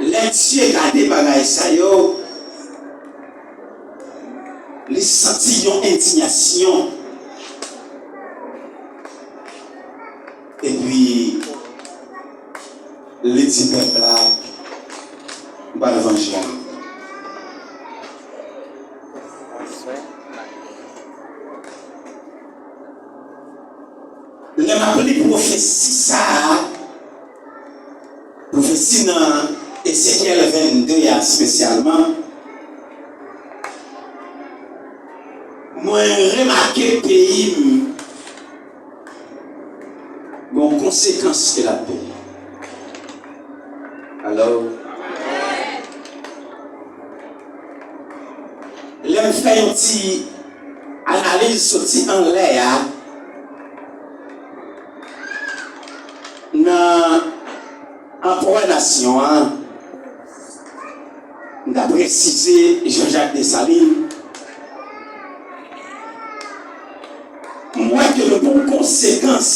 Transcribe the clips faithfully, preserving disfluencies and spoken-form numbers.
Lè Dye gade bagay sa yo, li santi yon endiyasyon. Epi, li di pèp la, "M pral vanje nou." Lè m ap li pwofesi sa a, pwofesi nan Ezekyèl vennde a espesyalman, mwen remake peyi m gon konsekans ke l ap peye. Alo? Lè m fè yon ti analiz soti anlè a, nan anperè nasyon an, m ta presize Jean-Jacques Dessalines, m wè ke nou gon konsekans.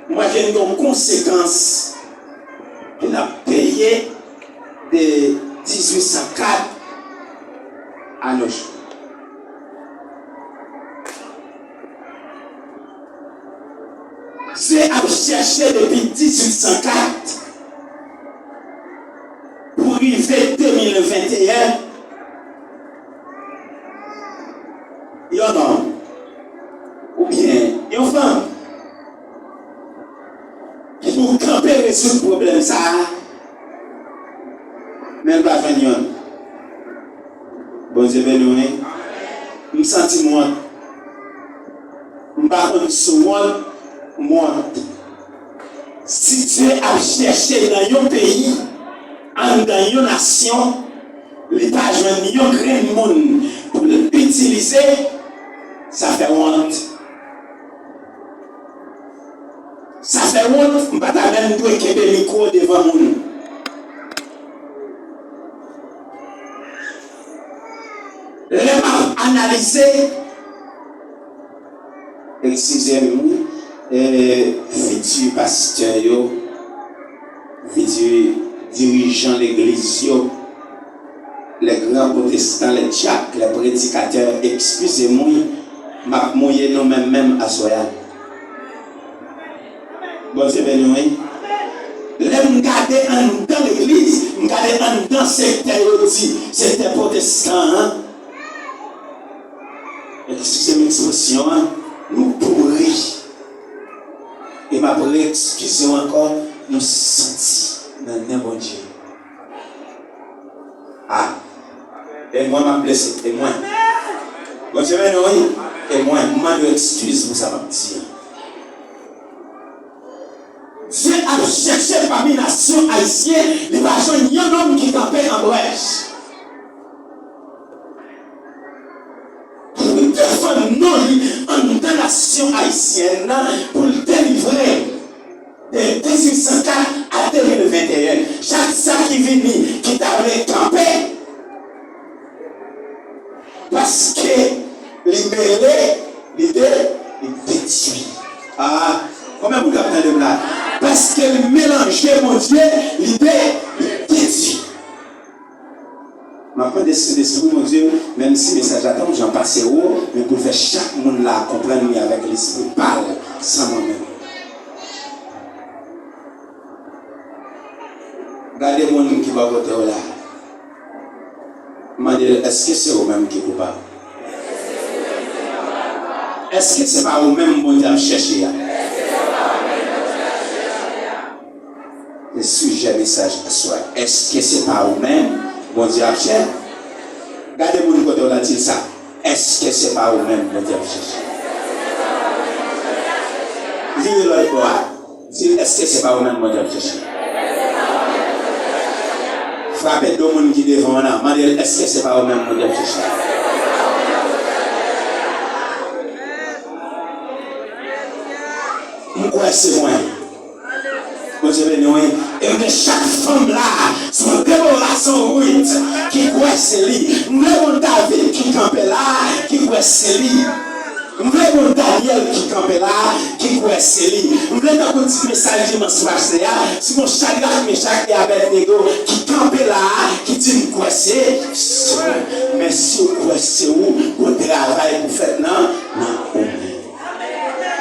M wè ke nou gon konsekans ke n ap peye de dizuit san kat a nos jours. Dye ap chèche depi dizuit san kat pou rive de mil venteyen, yon nonm oubyen yon fanm ki pou kanpe rezoud pwoblèm sa a, men l pa jwenn youn. Bondye beni w, wi. M santi m wont. M pa konn si w wont, m wont. Si Dye ap chèche nan yon peyi, anndan yon nasyon, li pa jwenn yon grenn moun pou l itilize, sa fè wont. Sa fè wont, m pa ta menm dwe kenbe mikwo devan moun. Lè m ap analize, eskize m wi, e, fiti pastè yo, fiti dirijan legliz yo, les grands protestants, les diacres, les prédicateurs, eskize m wi, m ap mouye nou menm menm aswè a. Bondye beni w, wi. Lè m gade anndan legliz, m gade anndan sektè yo di, sektè pwotestan an, eskize m ekspresyon an, nou pouri. E m ap re-eskize w ankò, nou santi nan nen Bondye. A. E mwen m ap blese. E mwen. Bondye beni w, wi. E mwen, m mande w eskiz pou sa m ap di an. Dye ap chèche pami nasyon ayisyen, li pa jwenn yon nonm ki kanpe an brèch pou defann non li anndan nasyon ayisyèn nan, pou l delivre l de dizuit san kat a de mil venteyen. Chak sa ki vini, ki ta vle kanpe, paske li mele, li de, li detwi. A, konbyen moun k ap tande m la? Paske li melanje Bondye, li de, li detwi. M ap mande Sentespri Bondye, menm si mesaj la t on jan pase wo, men pou l fè chak moun la konprann li avèk lespri pa l, san mwen menm. Gade moun ki bò kote w la. Mande l, èske se ou menm ki koupab? Èske se pa ou menm Bondye ap chèche a? Se sijè mesaj aswè. Èske se pa ou menm Bondye ap chèche? Gade moun kote w la, di l sa. Èske se pa ou menm Bondye ap chèche? Vire lòt bò a. Di l, èske se pa ou menm Bondye ap chèche? Frape do moun ki devan w nan. Mande l, èske se pa ou menm Bondye ap chèche? M kwè se mwen. Bondye beni w, wi. E m gen chak fanm la, se yon Debora, se yon Ruth ki kwè se li. M gen yon David ki kanpe la, ki kwè se li. M vle gon Danyèl ki kanpe la a, ki kwè se li. M vle tankou ti mesaj dimanch pase a, si gon Chadrak, Mechak e Abèdnego ki kanpe la a, ki di, "M kwè se, men si w kwè se ou, gon travay pou fèt nan, nan ou menm."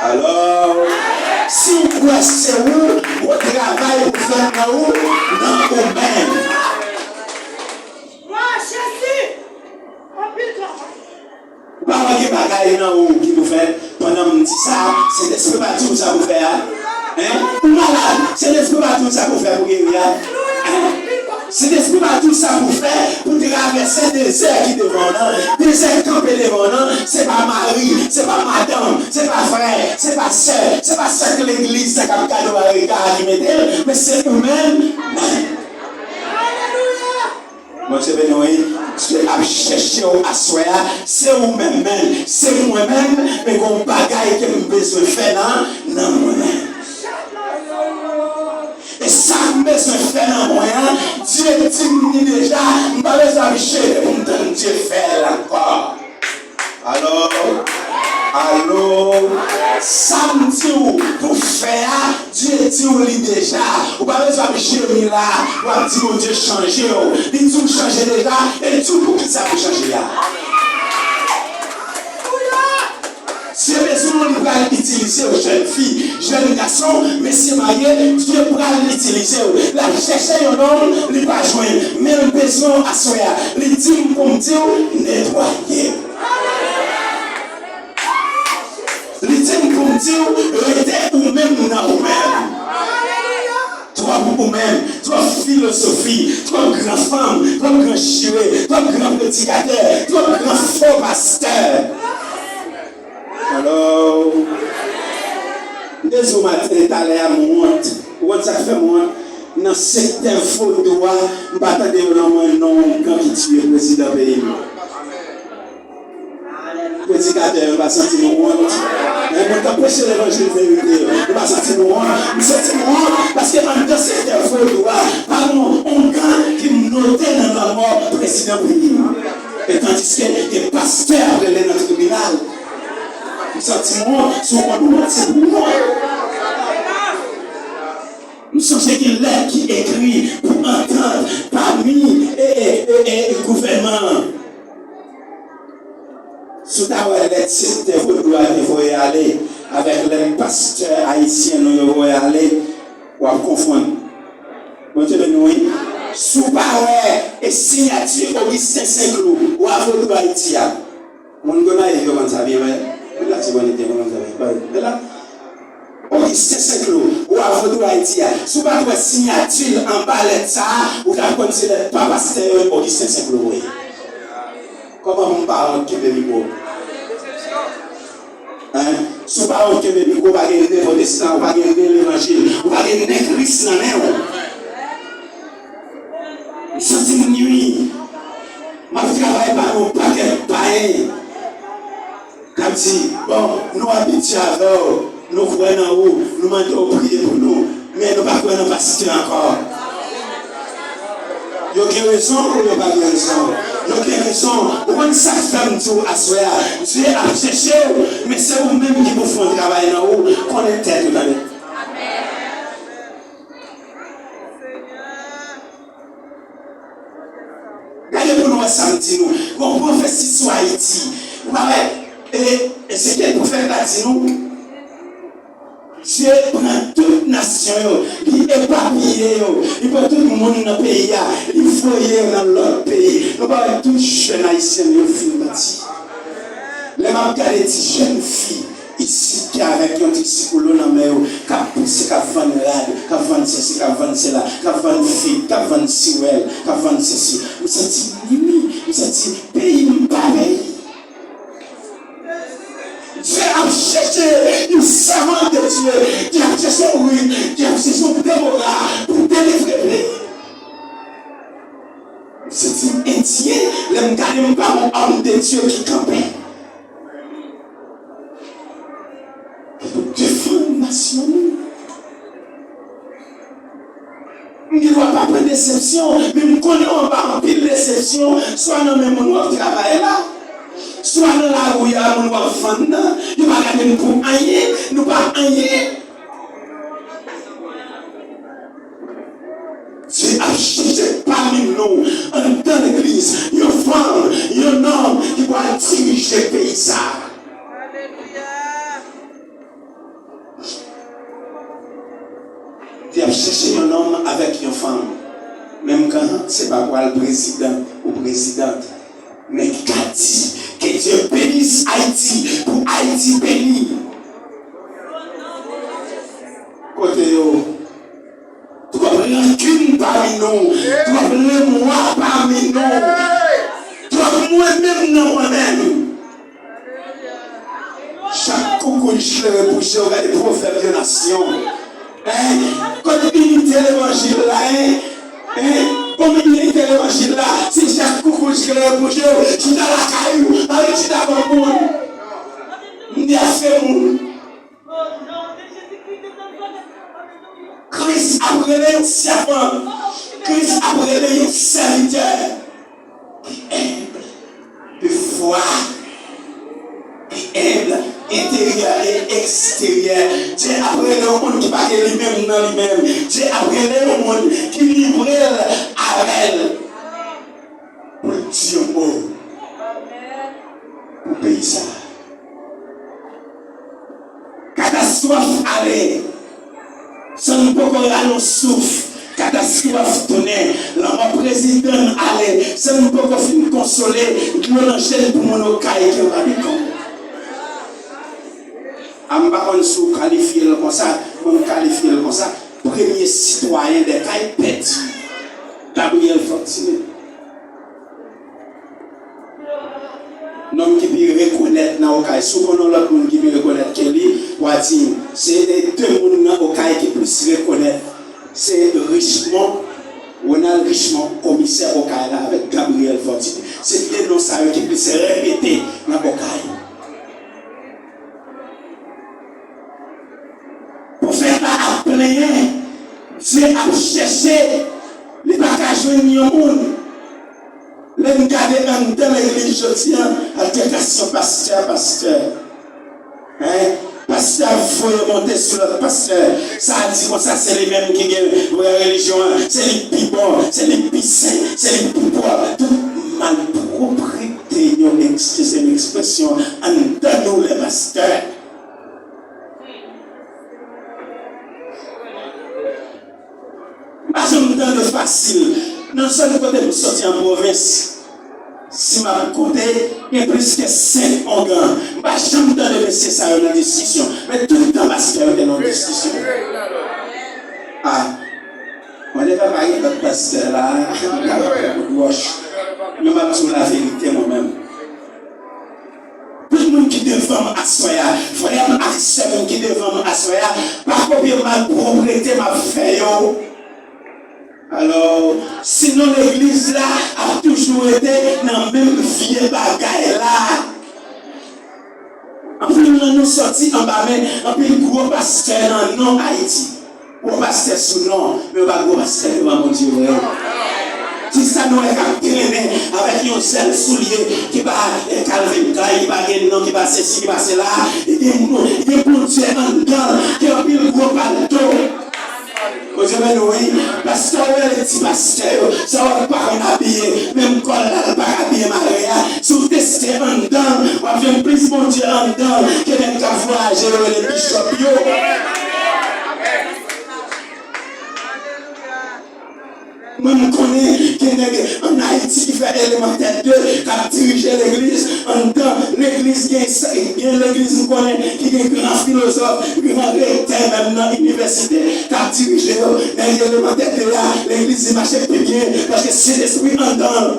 Alò, si w kwè se ou, gon travay pou fèt nan ou, nan ou menm. Ou pa wè gen bagay nan ou ki pou fèt pandan m di sa, Sentespri pa di w sa pou fè a? Hein? Ou malad, Sentespri pa di w sa pou fè pou geri a? Hein? Sentespri pa di w sa pou fè pou travèse dezè ki devan w nan? Dezè k kanpe devan w nan, se pa mari, se pa madanm, se pa frè, se pa sè, se pa sèk legliz sa k ap gade w a rega a ki mete l, men se ou menm menm. Bondye beni w, wi. Dye ap chèche w aswè a, se ou menm menm, se mwen menm, men gon bagay ke m bezwen fè nan, nan mwen menm. E sa m bezwen fè nan mwen an, Dye di m li deja, m pa bezwen ap jere pou m tann Dye fè l ankò. Alo? Alo? Sa m di w pou fè a, Dye di w li deja. Ou pa bezwen ap jemi la, w ap di Bondye chanje w. Li di w chanje deja, e di w poukisa pou chanje a. Dye bezwen w, li pral itilize w, jèn fi, jèn gason, mesye marye, Dye pral itilize w. L ap chèche yon nonm, li pa jwenn, men l bezwen w aswè a. Li di m pou m di w, netwaye. Li di m pou m di w, rete ou menm nan ou menm. Twòp ou menm, twòp filozofi, twòp gran fanm, twòp gran chire, twòp gran predikatè, twòp gran fo pastè. Alo? M te di w maten talè a, m wont. Ou konn sa k fè m wont? Nan sektè vodou a, m pa tande yo nan mwen non yon gang ki tiye prezidan peyi m. Predikatè yo, nou pa santi nou wont? Hein, moun k ap preche levanjil verite yo, nou pa santi nou wont? M santi m wont paske anndan sektè vodou a, pa gen yon gang ki note nan lanmò prezidan peyi m. E tandiske gen pastè ap rele nan tribinal. M santi m wont, si w konn wont, se pou mwen. M sonje gen lèt ki ekri pou antant pami, e, e, e, e, gouvènman an. Si w ta wè lèt sektè vodou a te voye ale avèk lèt pastè ayisyen nou yo voye ale, w ap konfonn. Bondye beni w, wi. Si w pa wè e siyati Augustin Saint-Cloud, wa vodou Ayiti a. Moun Gonayiv yo konn sa byen, wi. Moun Latibonit yo konn sa byen. Wi, men la, Augustin Saint-Cloud, wa vodou Ayiti a. Si w pa t wè siyati l anba lèt sa a, ou t ap konn se lèt pa pastè yo, Augustin Saint-Cloud voye. Kòman pou m pa wont kenbe mikwo? Hein? Si w pa wont kenbe mikwo, ou pa gen nen pwotestan, ou pa gen nen levanjil, ou pa gen nen Kris nan nen w. M santi m nui. M ap travay pa yon pakèt payen k ap di, bon, nou abitye avè w, nou kwè nan ou, nou mande w priye pou nou, men nou pa kwè nan pastè ankò. Yo gen rezon ou yo pa gen rezon? Yo gen rezon. Ou konn sa k fè m di w aswè a, Dye ap chèche w, men se ou menm ki pou fè yon travay nan ou, konnen tèt ou, tande. Gade pou nou wè sa m di nou. Gon pwofesi sou Ayiti. Ou pa wè, e, e se ke pwofèt la di nou, Dye pran tout nasyon yo, li epapiye yo, li pran tout moun nan peyi a, li voye yo nan lòt peyi. Nou pa wè tout jèn ayisyen yo fin pati. Lè m ap gade ti jèn fi isit ki avèk yon ti sikoulo nan men yo, k ap pouse, k ap vann rad, k ap vann sesi, k ap vann sela, k ap vann fig, k ap vann siwèl, k ap vann sesi. M santi m nui, m santi peyi m pa peyi. Dye ap chèche yon sèvant de Dye, ki ap chèche yon Ruth, ki ap chèche yon Debora pou delivre peyi. M santi m endyen lè m gade m pa yon homme de Dieu ki kanpe. Ki pou defann nasyon nou. M gen dwa pa pran desepsyon, men m konnen w anba anpil desepsyon, swa nan men moun w ap travay la, Swa nan lari a, moun w ap vann nan, yo pa gade n pou anyen, nou pa anyen. Dye ap chèche pami nou, anndan legliz, yon fanm, yon nonm ki pral dirije peyi sa a. Dye ap chèche yon nonm avèk yon fanm. Menm kan se pa pral prezidan ou prezidant, men ki ka di ke Dye benis Ayiti, pou Ayiti beni. Kote yo? Twòp rankin pami nou, twòp lemwa pami nou, twòp mwen menm nan mwen menm. Chak koukouy klere pou je w, gade pwovèb de nasyon. Hein? Kot inite levanjil la, hein? Hein? Bon, inite levanjil la, si chak koukouy klere pou je w, chita lakay ou, pa vin chita ban moun. M di a se moun. Kris ap rele yon sèvant. Kris ap rele yon sèvitè ki enb de fwa, ki enb enteryè e eksteryè. Dye ap rele yon moun ki pa gen li menm nan li menm. Dye ap rele yon moun ki livre l avè l pou l di yon mo pou peyi sa a. Katastwòf ale san n poko rale yon souf. Katastwòf tounen. Lanmò prezidan n ale san n poko fin konsole dlo nan je n pou moun Okay ki anba dekonb. A m pa konn si w kalifye l konsa, mwen m kalifye l konsa. Premye sitwayen de kay pèdi, Gabriel Fortuné. Nonm ki pi rekonèt nan Okay, si w konn yon lòt moun ki pi rekonèt ke li, w a di m. Se de moun nan Okay ki plis rekonèt, se Richemond, Ronald Richemond, komisè Okay la, avèk Gabriel Fortuné. Se de non sa yo ki plis repete nan Okay. Pwofèt la ap plenyen, Dye ap chèche, li pa ka jwenn yon moun. Lè n gade anndan legliz jodi a, altèkasyon pastè, pastè. Hein? Pastè ap voye monte sou lòt pastè. Sa a di konsa se li menm ki gen vrè relijyon an, se li k pi bon, se li k pi sen, se li k pi pwòp. Tout malpwoprete yo, eskize m ekspresyon, anndan nou lè pastè. M pa janm tande fasil. Nan sèl kote m soti an pwovens, si m ap konte, gen plis ke senk ongan. M pa janm tande mesye sa yo nan diskisyon. Men tout tan pastè yo te nan diskisyon. A, mwen te ka pa gen lòt pastè la, m ta pran kout wòch. Men m ap di w laverite mwen menm. Tout moun ki devan m aswè a, frè m ak sè m ki devan m aswè a, pa kopye malpwoprete m ap fè yo. Alò, sinon legliz la ap toujou rete nan menm vye bagay la. Anpil nan nou sòti anba men anpil gwo pastè nan non Ayiti. Gwo pastè sou non, men yo pa gwo pastè devan Bondye vre. Kisa nou wè k ap trennen avèk yon sèl soulye ki pa Calvin Klein, ki pa gen non, ki pa sesi, ki pa sela? Gen moun, gen Bondye anndan l, gen anpil gwo palto. Bondye beni w, wi. Pastè yo rele ti pastè yo, sa w ap pa konn abiye, menm kòl la, l pa ka byen mare a. Si w teste anndan l, w ap jwenn plis Bondye anndan l ke nèg k ap vwayaje yo rele bichòp yo. Mwen, m konnen gen nèg ann Ayiti ki fè elemantè de k ap dirije legliz. Anndan legliz, gen, gen legliz m konnen ki gen gran filozòf, gran rektè menm nan inivèsite k ap dirije yo. Nèg elemantè de a, legliz li mache pi byen paske Sentespri anndan l.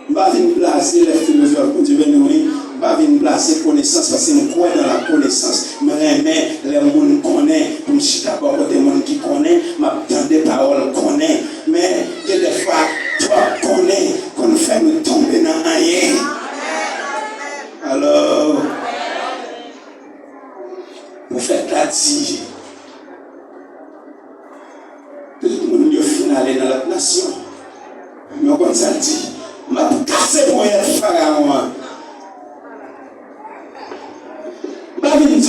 M pa vin blaze lè filozòf, Bondye beni w, wi. M pa vin blaze konesans, paske m kwè nan la konesans. M renmen lè moun konnen, pou m chita bò kote moun ki konnen, m ap tande pawòl konnen. Men, gen dèfwa, twòp konnen konn fè nou tonbe nan anyen. Alò, pwofèt la di, tout moun yo fin ale nan lòt nasyon. Men w konn sa l di?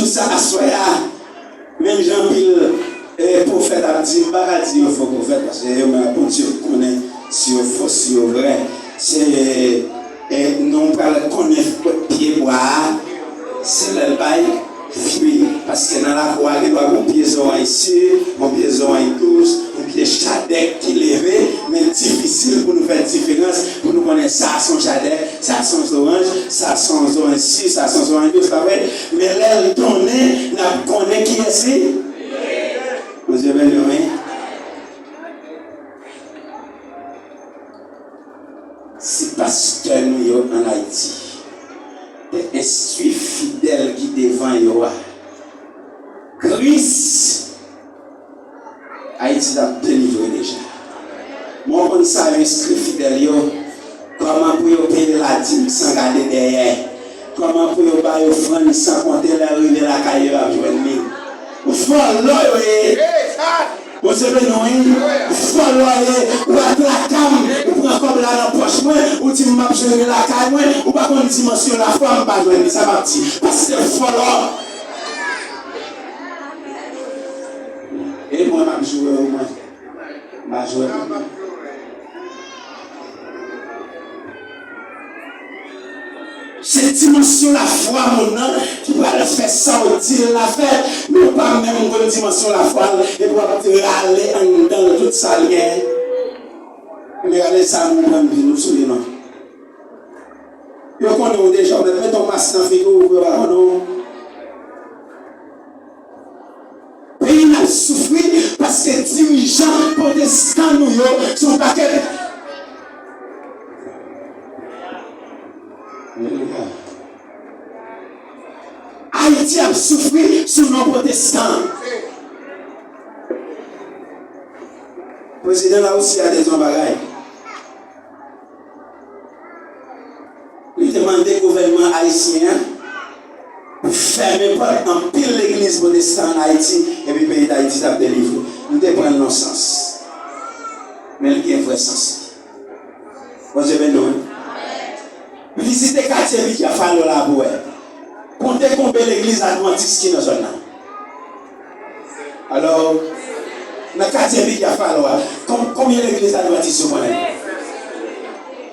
Sa aswè a, menm jan anpil, eh, pwofèt ap di, m pa ka di yo fo pwofèt, paske yo menm Bondye konnen si yo fo, si yo vrè. Se, eh, nou pral konnen pye bwa a, se lè l bay fwi. Paske nan lakou a, gen dwa gen yon pye zoranj si, yon pye zoranj dous, yon pye chadèk ki leve, men difisil pou nou fè diferans, pou nou konnen sa se yon chadèk, sa se yon zoranj, sa se yon zoranj si, sa se yon zoranj dous, pa vre? Men lè l donnen, n ap konnen kiyès li. Bondye beni w, wi. Si pastè nou yo ann Ayiti te enstwi fidèl ki devan yo a Kris, Ayiti t ap delivre deja. Mwen konn sa yo enskri fidèl yo, kòman pou yo peye ladim san gade dèyè, kòman pou yo bay ofrann san konte lè yo rive lakay yo y ap jwenn li. Vòlò yo ye. Bondye beni w, wi. Vòlò ye. Ou al lakay m, ou pran kòb la nan pòch mwen, ou di m m ap jwenn li lakay mwen, ou pa konn dimansyon lafwa m pa jwenn li, sa m ap di. Paske vòlò. E mwen m ap joure w, mwen. M ap joure w. Se dimansyon lafwa moun nan ki pral fè sa w di l la fèt, men w pa menm konn dimansyon lafwa l, epi w ap rale anndan l tout sa l gen. Men gade sa moun pran vil ou sou li non. Yo konnen w deja, w mèt met yon mas nan figi w, yo pa konnen w. Peyi n ap soufri paske dirijan pwotestan nou yo se yon pakèt. Ayiti ap soufri sou non pwotestan. Prezidan Larisi a te di yon bagay. Li te mande gouvènman ayisyen an pou fèmen pòt anpil legliz pwotestan ann Ayiti, epi peyi Dayiti t ap delivre. M te pran l nan sans. Men li gen vrè sans li. Bondye beni w, wi. Vizite katye Big Buffalo la pou wè. Konte konbe legliz advantis ki nan zòn nan. Alò, nan katye Big Buffalo a, kon-, konbyen legliz advantis ou konnen?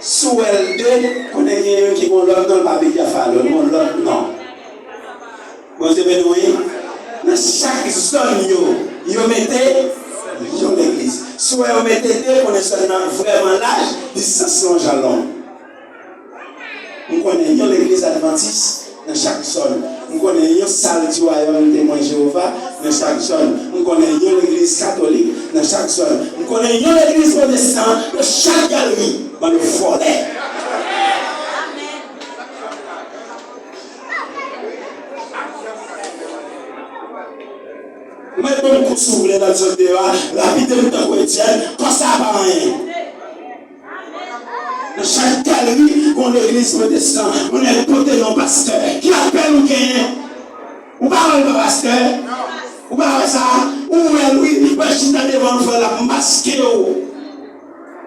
Si w wè l de, konnen gen youn ki gen yon lòt non, l pa Big Buffalo, l gen yon lòt non. Bondye beni w, wi. Nan chak zòn yo, yo mete yon legliz. Si w wè yo mete de, konnen zòn nan vrèman laj, distans lan jan long. M konnen yon legliz advantis nan chak zòn. M konnen yon sal di Wayòm Temwen Jewova nan chak zòn. M konnen yon legliz katolik nan chak zòn. M konnen yon legliz pwotestan nan chak galri. Bann vòlè. Mwen ban m kou si w vle, n ap sot deyò a, lapide m tankou Etyèn, kò sa a pa anyen. Nan chak galri, gon legliz pwotestan, yon nèg pote non pastè. Ki apèl ou genyen? Ou pa wè l pa pastè? Ou pa wè sa? Ou wè l wi, ou wè l chita devan l, frè l ap maske w.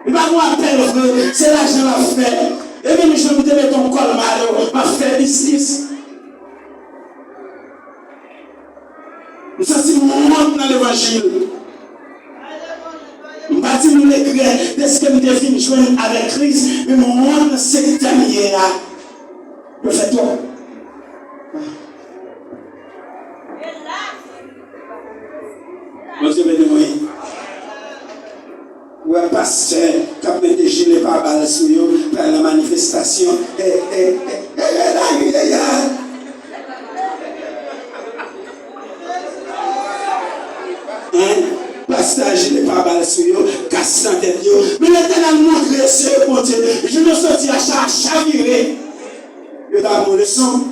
Li pa gon apèl vre, se lajan l ap fè. E menm jan m te mete yon kòl mayo, m ap fè biznis. M santi m wont nan levanjil. M pa di m regrè dèske m te vin jwenn avèk Kris, men m wont nan sektè m ye a. Yo fè twòp. Bondye beni w, wi. Ou wè pastè k ap mete jile pabal sou yo, pral nan manifestasyon. E, e, e, e, e, la, e, e, e. Hein? Pastè a jile pabal sou yo, kas nan tèt yo. Men Letènèl montre se yo k Bondye. Jou nou soti a cha-, chavire. Yo t ap yon leson,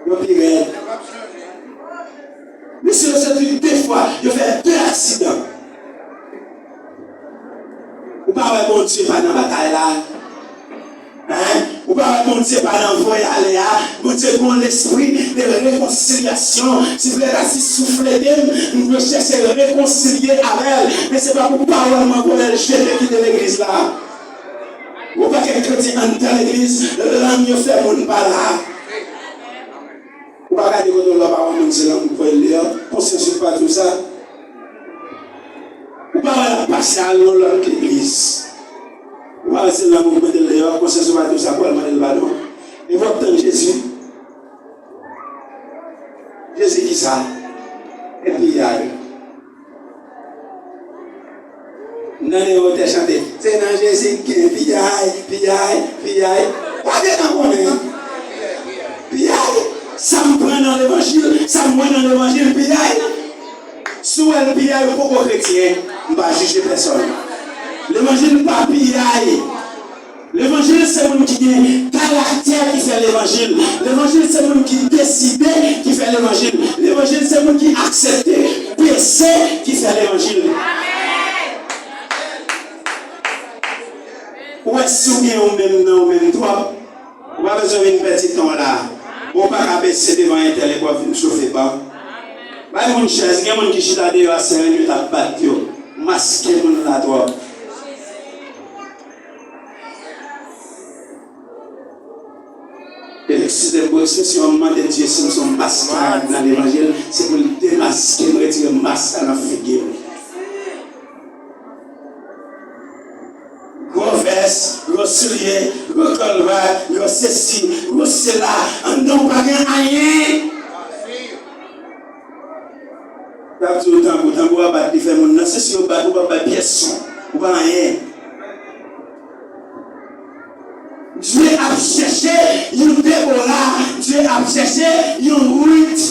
yo pi rèd. Mesye yo soti de fwa, yo fè de aksidan. Ou pa wè Bondye pa nan batay la? Hein? Ou pa wè Bondye pa nan voye ale a? Bondye gen yon lespri de rekonsilyasyon. Si frè Tasis souflete m, m dwe chèche rekonsilye avè l. Men se pa pou pawòl mwen voye l jete kite legliz la. Yon pakèt kretyen anndan legliz, lang yo fè moun pa la. Ou pa gade kote w la, ou pa wè moun se lanmou k voye l deyò, konsyans ou pa di w sa. Ou pa wè l ap pase al nan lòt legliz. Ou pa wè se lanmou k mete l deyò, konsyans ou pa di w sa pou al mande l padon. Epi w ap tann Jezi. Jezi ki sa? Epi y a Nan lè yo te chante, se nan Jezi k gen piyay, piyay, piyay. Pa gentan konnen. Piyay, sa m pran nan levanjil, sa m wè nan levanjil, piyay. Si w wè l piyay, ou poko kretyen, m pa jije pèsòn. Levanjil pa piyay. Levanjil se moun ki gen karaktè ki fè levanjil. Levanjil se moun ki deside ki fè levanjil. Levanjil se moun ki aksepte pese ki fè levanjil. Ou wè, si w gen ou menm nan ou menm twòp, ou pa bezwen vin pèdi tan w la. Ou pa ka bese devan entèl epi w ap vin chofe ban. Bay moun chèz, gen moun ki chita deyò a senk nèf ap bat yo. Maske moun la twòp. Eskize m pou ekspresyon an, m mande Dye si m se yon maskad nan levanjil, se pou l demaske m, retire mask la nan figi m. Gwo vès, gwo soulye, gwo kòlvag, gwo sesi, gwo sela, anndan w pa gen anyen. Y ap di w tanbou, tanbou a bat, li fè moun nan, se si yo bat, ou pa bay pyès son, ou pa anyen. Dye ap chèche yon Debora, Dye ap chèche yon Ruth,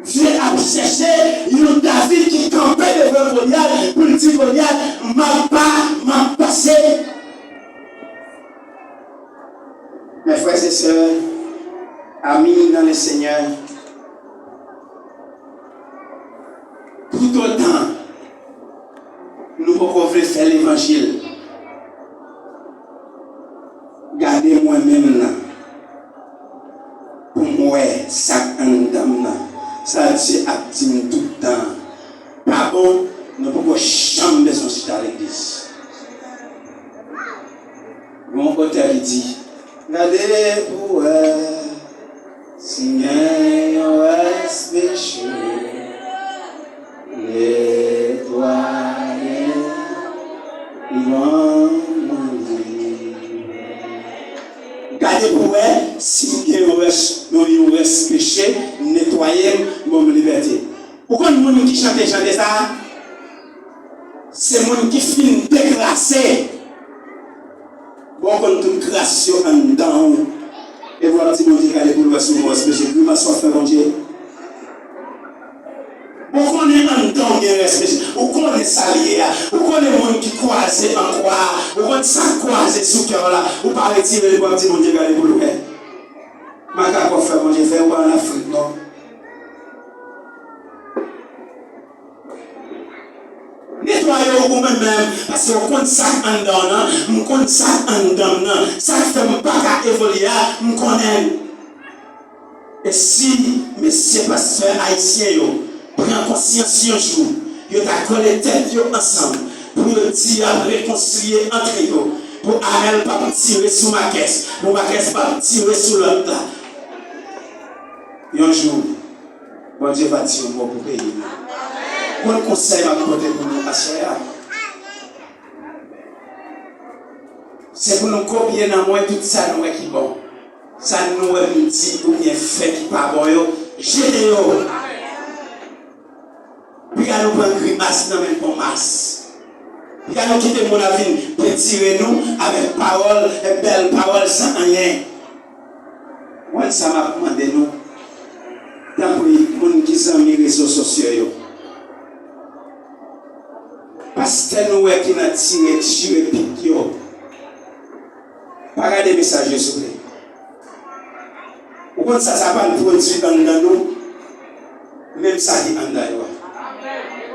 Dye ap chèche yon David ki kanpe devan Golyat pou l di Golyat, m ap pa, m ap pase. Mes frères et sœurs, amis dans le Seigneur, toutotan nou poko vle fè levanjil, gade mwen menm nan, pou m wè sa k anndan m nan, sa Dye ap di m tout tan an. Pa bon, nou poko janm bezwen chita legliz. Gon otè ki di, gade pou wè si m gen yon rès peche, netwaye m ban mwen li. Gade pou wè si m gen yon rès, yon, yon rès peche, netwaye m, ban m libète. Ou konn moun ki chante chante sa a? Se moun ki fin deklase. Bon, ou konn tout kras yo anndan w. Epi w ap di Bondye gade pou l wè si w gen rès peche. Grimas w ap fè Bondye. Bon, ou konnen anndan w gen rès peche. Ou konnen sa l ye a. Ou konnen moun ki kwaze an kwa a. Ou konn sa k kwaze sou kè w la. Ou pa retire l, epi w ap di Bondye gade pou l wè. Makak w ap fè Bondye fè, ou pa ann Afrik non. Netwaye w ou menm menm, paske w konn sa k anndan w nan, m konn sa k anndan m nan. Sa k fè m pa ka evolye a, m konnen l. E si mesye pastè ayisyen yo pran konsyans yon jou, yo ta kole tèt yo ansanm pou yo di y ap rekonsilye ant yo, pou Amèl p ap tire sou Makès, pou Makès p ap tire sou lòt la. Yon jou, Bondye va di yon mo pou peyi nou. Bon konsèy m ap pote pou nou aswè a. Se pou nou kopye nan mwen tout sa nou wè ki bon. Sa nou wè m di oubyen fè ki pa bon yo, jete yo. Piga nou pran grimas nan men pon mas. Piga nou kite moun ap vin pentire nou avèk pawòl, bèl pawòl san anyen. Mwen sa m ap mande nou. Tanpri, moun ki zanmi rezo sosyo yo. Pastè nou wè ki nan tire, tire pik yo. Pa gade mesaj yo, souple. Ou konn sa sa pral pwodui anndan nou? Menm sa ki anndan yo a.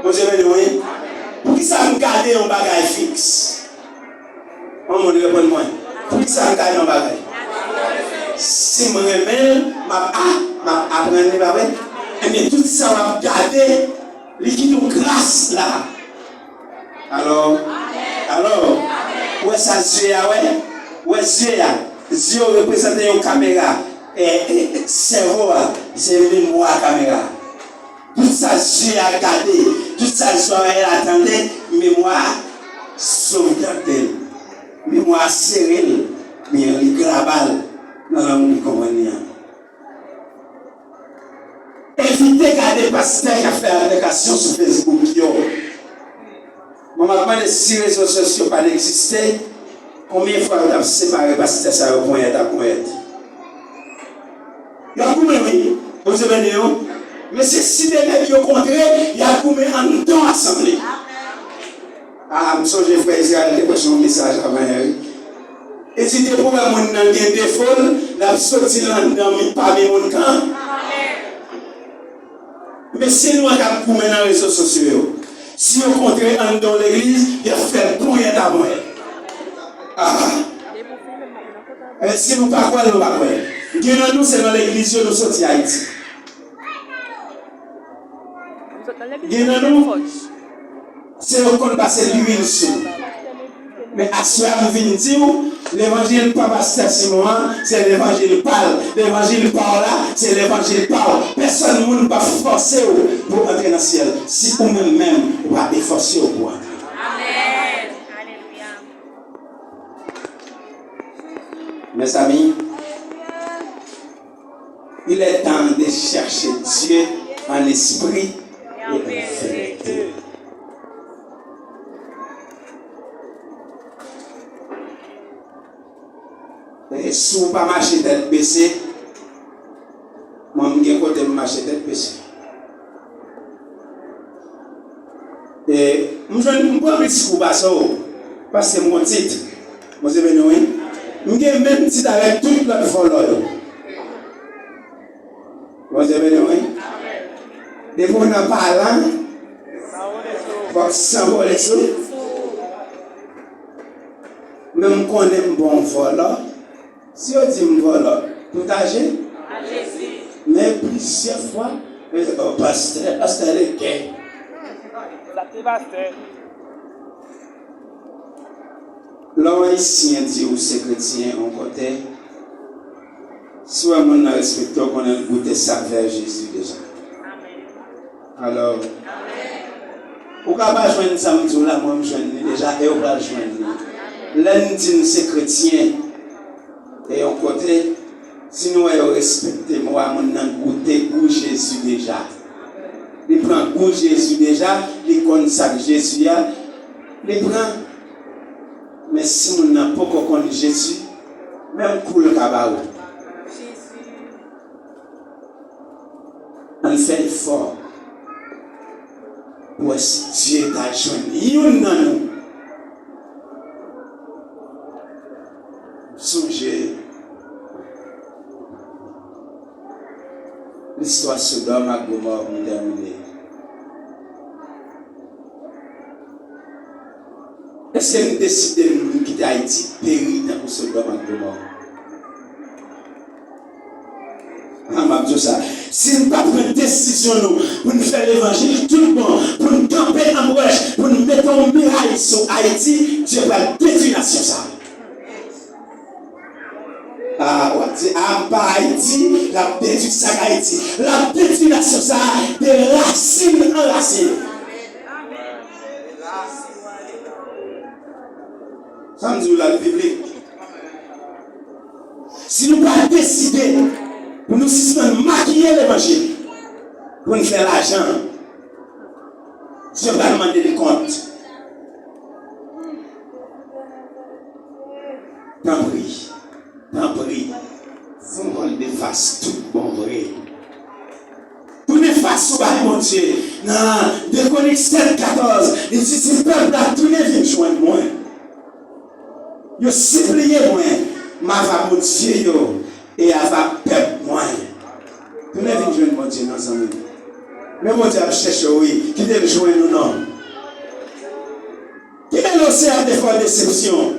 Bondye beni w, wi. Poukisa m gade yon bagay fiks? Yon moun reponn mwen. Poukisa m gade yon bagay? Si m renmen l, m ap, a, m ap aprann li, pa vre? Ebyen, tout sa w ap gade, li kite yon kras la. Alò, alò, ou wè sa zye a wè? Ou wè zye a? Zye yo reprezante yon kamera. E, e, sèvo a, se memwa a kamera. Tout sa zye a gade, tout sa zòrèy la tande, memwa a sovgade l. Memwa a sere l, men li graba l nan lang li konprann li an. Evite gade pastè k ap fè aplikasyon sou Facebook yo. Mwen, m ap mande si rezo sosyo pa t egziste, konbyen fwa yo t ap separe pastè sa yo ponyèt a ponyèt? Y ap goumen, wi. Bondye beni yo. Men se si de nèg yo kontre, y ap goumen anndan asanble. A, m sonje frè Israël te pran yon mesaj avanyè, wi. Li di, depi w wè moun nan gen defo l, l ap soti l anndan mi, pami moun kan. Men se nou k ap goumen nan rezo sosyo yo. Si yo kontre anndan yon legliz, y ap fè l ponyèt a ponyèt. Ah. E si nou pa kwè l, nou pa kwè l. Gen nan nou, se nan legliz yo nou soti Ayiti. Gen nan nou, se yo konn pase lwil sou nou. Men aswè a, m vin di w, levanjil pa pastè Simon an, se levanjil pa l. Levanjil pa w la, se levanjil pa w. Pèsonn moun p ap fòse w pou w antre nan syèl, si ou menm menm ou pa efòse w pou w antre. Amèn. Alelouya. Mezanmi, il est temps de chercher Dieu en esprit et en vérité. E si w pa mache tèt bese, mwen, m gen kote m mache tèt bese. E m jwenn, m pran plis kou pase w, paske m gon tit. Bondye beni w, wi. M gen menm tit avèk tout lòt vòlò yo. Bondye beni w, wi. Depi w nan palan, fòk san vole sou. Men m konnen m bon vòlò. Si yo di m vòlò, tout aje. Men plizyè fwa, yo di, "Oh, pastè, pastè lege." Sa te pastè. Lè yon Ayisyen di ou se kretyen yon kote, si w wè moun nan respekte w, konnen l goute sa k fè Jezi deja. Alò, ou ka pa jwenn sa m di w la, mwen m jwenn li deja, e w pral jwenn li. Lè n di n se kretyen, e yon kote, si nou wè yo respekte mo a, moun nan goute gou Jezi deja. Li pran gou Jezi deja, li konn sa k Jezi a, li pran. Men si moun nan poko konn Jezi, menm kou l ka ba ou. Ann fè efò pou wè si Dye ta jwenn youn nan nou. M sonje listwa Sodòm ak Gomò pou m tèmine. Èske n deside n kite Ayiti peri tankou Sodòm ak Gomò? Ah, m ap di w sa. Si n pa pran desizyon nou pou n fè levanjil tout bon, pou n kanpe an brèch, pou n mete yon miray sou Ayiti, Dye pral detwi nasyon sa a. Ah, w ap di, ah, m pa Ayiti, l ap detwi sa k Ayiti. L ap detwi nasyon sa a de rasin an rasin. Sa m di w la, li biblik. Si nou pa deside pou nou sispann makiye levanjil, pou n fè lajan, Dye pral mande n kont. Tanpri, tanpri, fè yon vòltefas tout bon vre. Tounen fas ou bay Bondye. Nan de Kwonik sèt katòz, li di, si pèp la tounen vin jwenn mwen, yo sipliye mwen, m ava Bondye yo, e ava pèp mwen. Tounen vin jwenn Bondye, non, zanmi m. Men Bondye ap chèche w, wi. Kite l jwenn ou, non. Kite l osi ap defò desepsyon.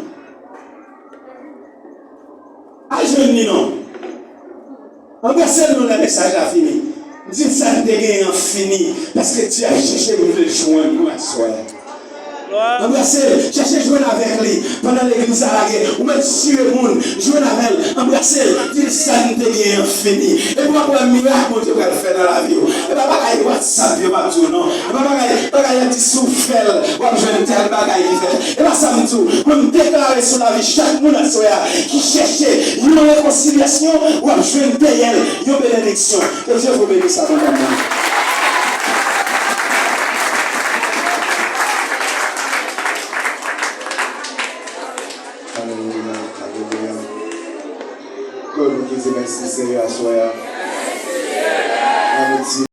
Al jwenn li, non. Anbrase l, non, lè mesaj la fini. Di l sa n te genyen an fini, paske Dye ap chèche m, m vle jwenn ou aswè a. Anbrase l, chèche jwenn avèk li. Pandan legliz la lage, ou mèt sire moun, jwenn avè l, anbrase l, di l sa n te gen an fini. Epi w ap wè mirak Bondye pral fè nan lavi w. E pa bagay WhatsApp yo m ap di w non. E pa bagay, bagay y ap di si w fè l, w ap jwenn tèl bagay ki fèt. E pa sa m di w. Mwen m deklare sou lavi chak moun aswè a ki chèche yon rekonsilyasyon, w ap jwenn dèyè l yon benediksyon. Que Dieu vous bénisse abondamment. Alelouya, alelouya. Ke nou di mèsi Seyè aswè a. Ann nou di